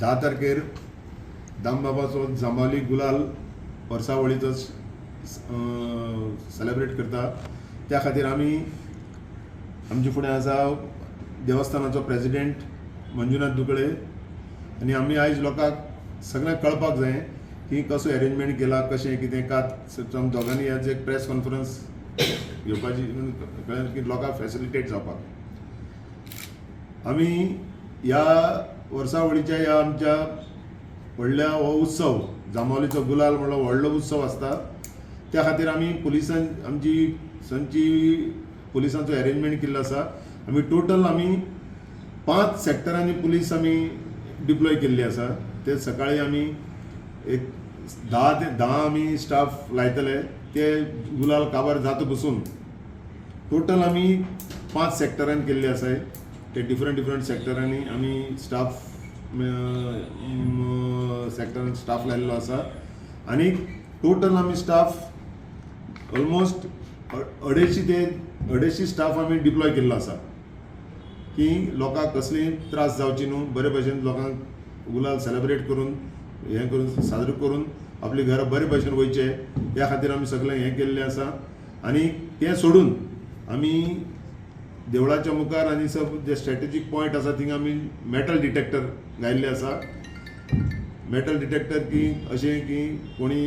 10 तारखेर दामबाबाचो जांबावली गुलाल वर्सावळीचो सेलेब्रेट करता. त्या खातीर आमी आमचे फुडें आसा देवस्थानाचो प्रेजिडेंट मंजुनाथ दुकळे आनी आमी आयज लोकांक सगळ्यांक कळपाक जाय की कसो एरेंजमेंट केला, कशें कितें कात. दोगांनी आज एक प्रेस कॉन्फरन्स घेवपाची कळ्ळें की लोकांक फेसिलिटेट जावपाक. आमी ह्या वर्सावळीच्या ह्या आमच्या व्हडल्या हो उत्सव जांबावलीचो गुलाल म्हणलो व्हडलो उत्सव आसता. त्या खातीर आमी पुलिसान आमची संची पुलिसांचो एरेंजमेंट केल्लो आसा. आमी टोटल आमी 5 सेक्टरांनी पुलीस आमी डिप्लॉय केल्ली आसा. ते सकाळी आमी एक 10 ते 10 आमी स्टाफ लायतले ते गुलाल काबार जाता बसून. टोटल आमी 5 सेक्टरान केल्ले आसाय. ते डिफरंट डिफरंट सेक्टरांनी आमी स्टाफ सेक्टरान स्टाफ लायल्लो आसा आनी टोटल आमी स्टाफ ऑलमोस्ट 250 ते 250 स्टाफ आमी डिप्लॉय केल्लो आसा की लोकांक कसलीय त्रास जावची न्हू, बरे भशेन लोकांक गुलाल सेलेब्रेट करून हें करून साजरो करून आपली घरां बरे भशेन वयचे ह्या खातीर आमी सगळें हें केल्लें आसा. आनी तें सोडून आमी देवळाच्या मुखार आनी सब जे स्ट्रेटेजीक पॉयंट आसा थिंगा आमी मेटल डिटेक्टर घायल्ले आसा. मेटल डिटेक्टर की अशें की कोणी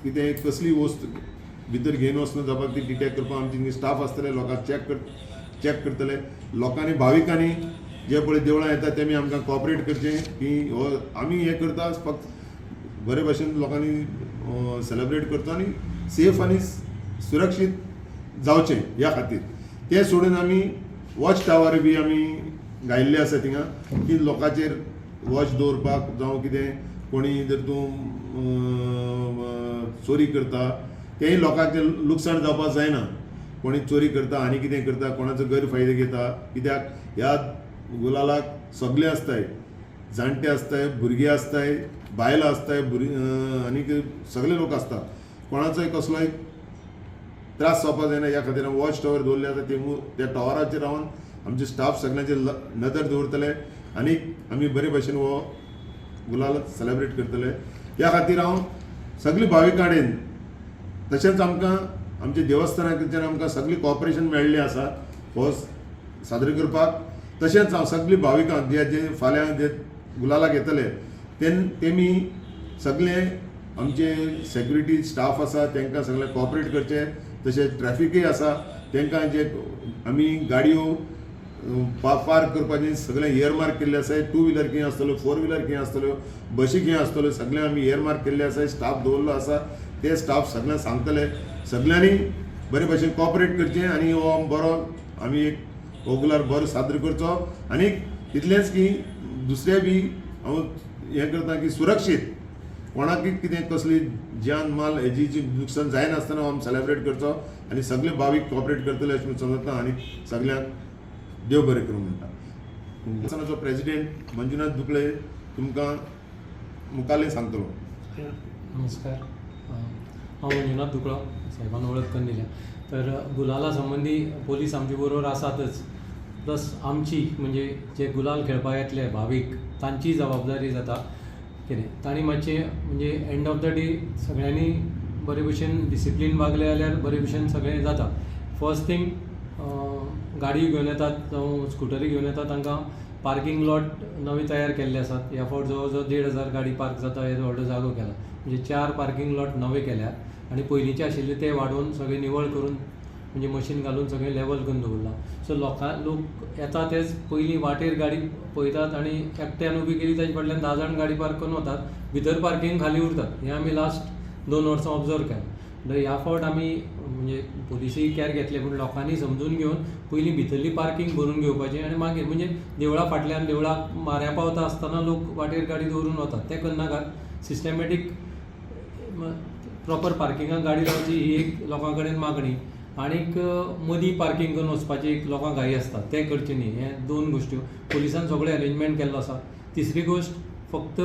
कितें कसली वस्त भितर घेवन वचना जावपाक ती डिटेक्ट करपाक आमची थिंगा स्टाफ आसतले, लोकांक चॅक करतले. लोकांनी भाविकांनी जे पळय देवळां येता तेमी आमकां कॉपरेट करचें की हो आमी हें करता फक्त बरे भशेन लोकांनी सेलेब्रेट करचो आनी सेफ आनी सुरक्षीत जावचें ह्या खातीर. तें सोडून आमी वॉच टावर बी आमी घायल्ले आसा थिंगा की लोकांचेर वॉच दवरपाक जावं कितें कोणी जर तूं चोरी करता तेंय लोकांचें लुकसाण जावपाक जायना. कोणी चोरी करता आनी कितें करता, कोणाचो गैरफायदो घेता, कित्याक ह्या गुलालाक सगळे आसताय, जाणटे आसताय, भुरगे आसताय, बायलां आसताय, भुरगीं आनीक सगळे लोक आसता. कोणाचोय कसलोय त्रास जावपाक जायना ह्या खातीर आमी वॉच टावर दवरले आसा. ते त्या टावराचेर रावन आमचे स्टाफ सगळ्यांचेर नदर दवरतले आनी आमी बरे भशेन हो गुलाल सेलेब्रेट करतले. ह्या खातीर हांव सगळे भाविकां कडेन तशेंच आमकां आमच्या देवस्थाना कडच्यान आमकां सगळी कॉपरेशन मेळ्ळें आसा हो साजरो करपाक. तशेंच हांव सगळी भाविकांक जे जे फाल्यां जे गुलालाक येतले तेमी सगळे आमचे सेक्युरिटी स्टाफ आसा तांकां सगळें कॉपरेट करचें. तशेंच ट्रॅफिकूय आसा तांकां जे आमी गाडयो पार्क करपाचें सगळें इयरमार्क केल्लें आसा. टू व्हिलर खंय आसतल्यो, फोर व्हिलर खंय आसतल्यो, बशी खंय आसतल्यो, सगळें आमी इयरमार्क केल्लें आसा. स्टाफ दवरलो आसा, ते स्टाफ सगळ्यांक सांगतले. सगळ्यांनी बरे भशेन कॉपरेट करचें आनी हो बरो आमी एक हो गुलाल बरो साजरो करचो. आनी इतलेंच की दुसरें बी हांव हें करता की सुरक्षीत कोणाकय कितें कसली जान माल हेजी जी नुकसान जायनासतना आमी सेलेब्रेट करचो आनी सगळे भावीक कॉपरेट करतले अशें समजता आनी सगळ्यांक देव बरें करूं म्हणटा. देवस्थानाचो प्रेजिडेंट मंजुनाथ दुकळे तुमकां मुखारलें सांगतलो. नमस्कार, हांव मंजुनाथ दुकळो, साहेबान वळख करून दिल्या. तर गुलाला संबंदी पोलीस आमचे बरोबर आसातच, प्लस आमची म्हणजे जे गुलाल खेळपाक येतले भावीक तांची जबाबदारी जाता कितें तांणी मातशें म्हणजे एंड ऑफ the day सगळ्यांनी बरे भशेन डिसिप्लीन वागले जाल्यार बरे भशेन सगळें जाता. फर्स्ट थींग गाडी घेवन येतात जावं स्कुटरी घेवन येतात तांकां पार्कींग लॉट नवे तयार केल्ले आसात. ह्या फावट जवळ जवळ 1500 गाडी पार्क जाता हे व्हडलो जागो केला, म्हणजे 4 पार्कींग लॉट नवे केल्यात आनी पयलींचे आशिल्ले ते वाडोवन सगळे निवळ करून म्हणजे मशीन घालून सगळें लेवल करून दवरलां. सो लोक येता तेच पयलीं वाटेर गाडी पळयतात आनी एकट्यान उबी केली ताजे फाटल्यान 10 जाण गाडी पार्क करून वतात, भितर पार्कींग खाली उरतात. हें आमी लास्ट 2 वर्सां ऑब्जर्व केलां. म्हणटकीर ह्या फावट आमी म्हणजे पोलिसूय कॅर घेतले पूण लोकांनी समजून घेवन पयलीं भितरली पार्कींग भरून घेवपाची आनी मागीर म्हणजे देवळा फाटल्यान देवळाक माऱ्या पावता आसतना लोक वाटेर गाडी दवरून वतात, तें करनाकात. सिस्टमॅटीक प्रॉपर पार्किंगाक गाडी लावची ही एक लोकां कडेन मागणी आनीक मदीं पार्कींग करून वचपाची एक लोकांक घाई आसता, तें करचें न्ही. हे 2 गोश्ट्यो पोलिसान सगळें अरेंजमेंट केल्लो आसा. तिसरी गोश्ट फक्त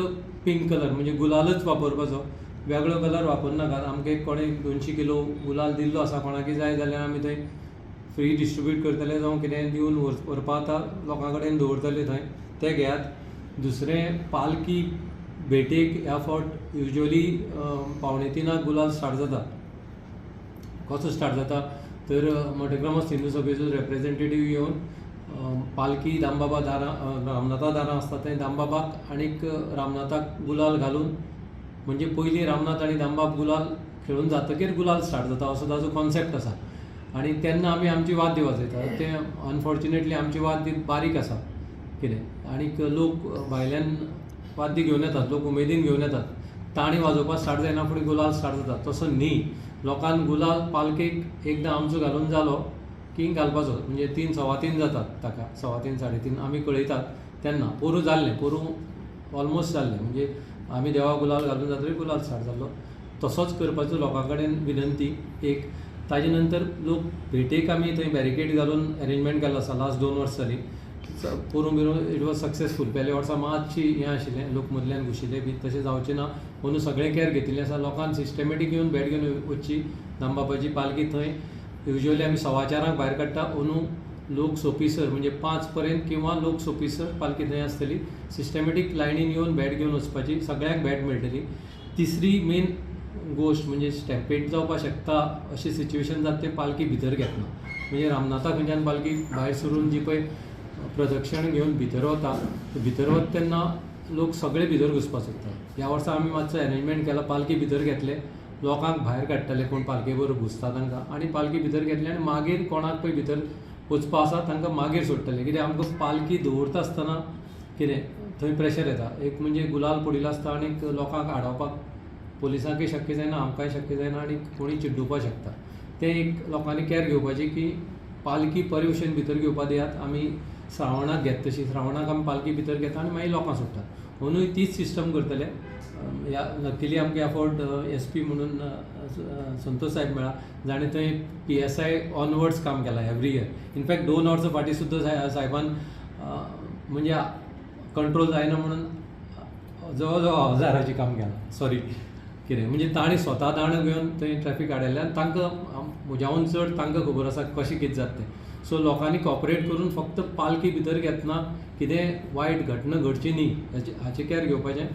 पिंक कलर म्हणजे गुलालच वापरपाचो, वेगळो कलर वापरनाकात. आमकां कोणें 200 किलो गुलाल दिल्लो आसा, कोणाकय जाय जाल्यार आमी थंय फ्री डिस्ट्रिब्यूट करतले जावं कितें दिवन व्हरपा आतां लोकां कडेन दवरतले थंय, ते घेयात. दुसरें पालकी भेटेक ह्या फावट युज्युअली 2:45 गुलाल स्टार्ट जाता. कसो स्टार्ट जाता तर मठग्रामस्थ हिंदू सभेचो रेप्रेजेंटेटीव येवन पालकी दामबाबा दारां रामनाथा दारां आसता थंय दामबाबाक आनीक रामनाथाक गुलाल घालून म्हणजे पयलीं रामनाथ आनी दामबाब गुलाल खेळून जातकीर गुलाल स्टार्ट जाता असो ताजो कॉन्सेप्ट आसा. आनी तेन्ना आमी आमची वाद्य वाजयतात. तें अनफॉर्च्युनेटली आमची वाद्य बारीक आसा कितें आनीक लोक भायल्यान वाद्य घेवन येतात, लोक उमेदीन घेवन येतात, ताणी वाजोवपाक स्टार्ट जायना फुडें गुलाल स्टार्ट जाता. तसो न्ही, लोकान गुलाल पालकेक एकदां आमचो घालून जालो की घालपाचो म्हणजे 3 3:15 जातात ताका, 3:15 3:30 आमी कळयतात तेन्ना. पोरूं जाल्लें, पोरूं ऑलमोस्ट जाल्लें म्हणजे आमी देवा गुलाल घालून जातकीर गुलाल स्टार्ट जाल्लो. तसोच करपाचो लोकां कडेन विनंती एक. ताजे नंतर लोक भेटेक आमी थंय बॅरिकेड घालून एरेंजमेंट केल्लो आसा. लास्ट 2 वर्सां जालीं पोरूं बिरूं it was successful. पेल्या वर्सा मातशी हें आशिल्लें, लोक मदल्यान घुशिल्ले बी, तशें जावचें ना अंदू सगळें कॅर घेतिल्लें आसा. लोकान सिस्टमॅटीक येवन भेट घेवन वचची. दामबाबाची पालकी थंय युज्युअली आमी 4:15 भायर काडटा. अंदू लोक सोंपीसर म्हणजे 5 पर्यंत किंवा लोक सोंपीसर पालकी थंय आसतली. सिस्टमॅटीक लायनीन येवन भेट घेवन वचपाची, सगळ्यांक भेट मेळटली. तिसरी मेन गोश्ट म्हणजे स्टॅम्पेड जावपाक शकता अशी सिच्युएशन जाता तें पालकी भितर घेतना म्हणजे रामनाथा खंयच्यान पालकी भायर सरून जी पळय प्रदक्षिण घेवन भितर वता, भितर वता तेन्ना लोक सगळे भितर घुसपाक सोदता. ह्या वर्सा आमी मातसो एरेंजमेंट केला, पालकी भितर घेतले, लोकांक भायर काडटले कोण पालके बरोबर घुसता तांकां, आनी पालकी भितर घेतले आनी मागीर कोणाक पळय भितर वचपा आसा तांकां मागीर सोडटले. कित्याक आमकां पालकी दवरता आसतना कितें थंय प्रेशर येता. एक म्हणजे गुलाल पडिल्लो आसता आनी लोकांक आडावपाक पोलिसांकय शक्य जायना, आमकांय शक्य जायना आनी कोणूय चिड्डुवपाक शकता. तें एक लोकांनी कॅर घेवपाची की पालकी बरे भशेन भितर घेवपाक दियात. आमी श्रावणाक घेत तशी श्रावणाक आमी पालकी भितर घेता आनी मागीर लोकांक सोडटा. अंदूय तीच सिस्टम करतले. ह्या लकीली आमकां ह्या फावट SP म्हणून संतोष साहेब मेळ्ळा जाणें थंय PSI onwards काम केलां एवरी इयर. इनफॅक्ट 2 वर्सां फाटीं सुद्दां साहेबान म्हणजे कंट्रोल जायना म्हणून जवळ जवळ 1000 काम केलां. सॉरी कितें म्हणजे ताणें स्वता दांडो घेवन थंय ट्रॅफीक आडायल्लें आनी तांकां म्हज्याहून चड तांकां खबर आसा कशें कितें जाता तें. सो लोकांनी कॉपरेट करून फक्त पालकी भितर घेतना कितें वायट घटना घडची न्ही हाचें कॅर घेवपाचें.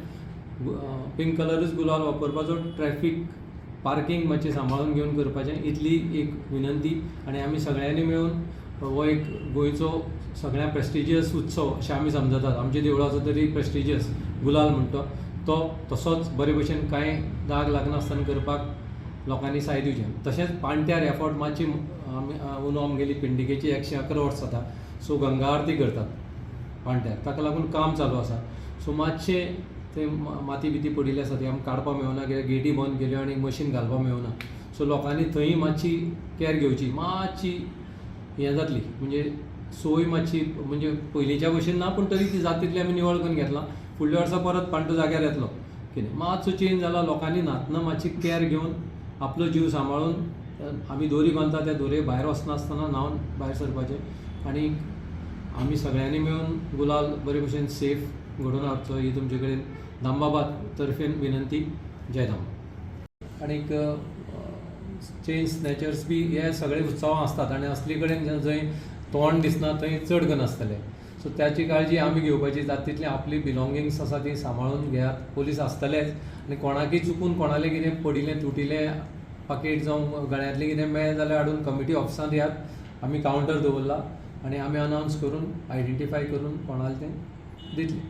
पिंक कलरूच गुलाल वापरपाचो, ट्रॅफीक पार्कींग मातशें सांबाळून घेवन करपाचें, इतली एक विनंती. आनी आमी सगळ्यांनी मेळून हो एक गोंयचो सगळ्या प्रेस्टिजियस उत्सव अशें आमी समजतात. आमच्या देवळाचो तरी प्रेस्टिजियस गुलाल म्हणटा तो तसोच बरे भशेन कांय दाग लागनासतना करपाक लोकांनी साय दिवचें. तशेंच पाणट्यार ह्या फावट मातशी आमी अंदू आमगेली पिंडिकेची 111 वर्सां जाता, सो गंगा आरती करतात पाणट्यार, ताका लागून काम चालू आसा. सो मातशें थंय माती बिती पडिल्ली आसा ती आमकां काडपाक मेळना, कित्याक गेटी बंद केल्यो आनी मशीन घालपाक मेळना. सो लोकांनी थंय मातशी कॅर घेवची, मातशी हें जातली म्हणजे सोय मातशी म्हणजे पयलींच्या भशेन ना पूण तरी ती जाता तितली आमी निवळ करून घेतला. फुडल्या वर्सा परत पाणटो जाग्यार येतलो. कितें मातसो चेंज जाला, लोकांनी न्हातना मातशी कॅर घेवन आपलो जीव सांबाळून आमी दोरी बांदता त्या दोरये भायर वचनासतना न्हांवन भायर सरपाचें आनी आमी सगळ्यांनी मेळून गुलाल बरे भशेन सेफ घडोवन हाडचो ही तुमचे कडेन दामबाबा तर्फेन विनंती. जय दामबाब. आनीक चेन स्नॅचर्स बी हे सगळे उत्सवां आसतात आनी असले कडेन जंय तोंड दिसना थंय चड करून आसतले. सो त्याची काळजी आमी घेवपाची, जाता तितली आपली बिलोंगिंग्स आसा ती सांबाळून घेयात. पोलीस आसतलेच आनी कोणाकय चुकून कोणालें कितें पडिल्लें तुटिल्लें पाकीट जावं गळ्यांतलें कितें मेळ्ळें जाल्यार हाडून कमिटी ऑफिसांत दियात. आमी कावंटर दवरला आनी आमी अनावन्स करून आयडेंटिफाय करून कोणालें तें दितले.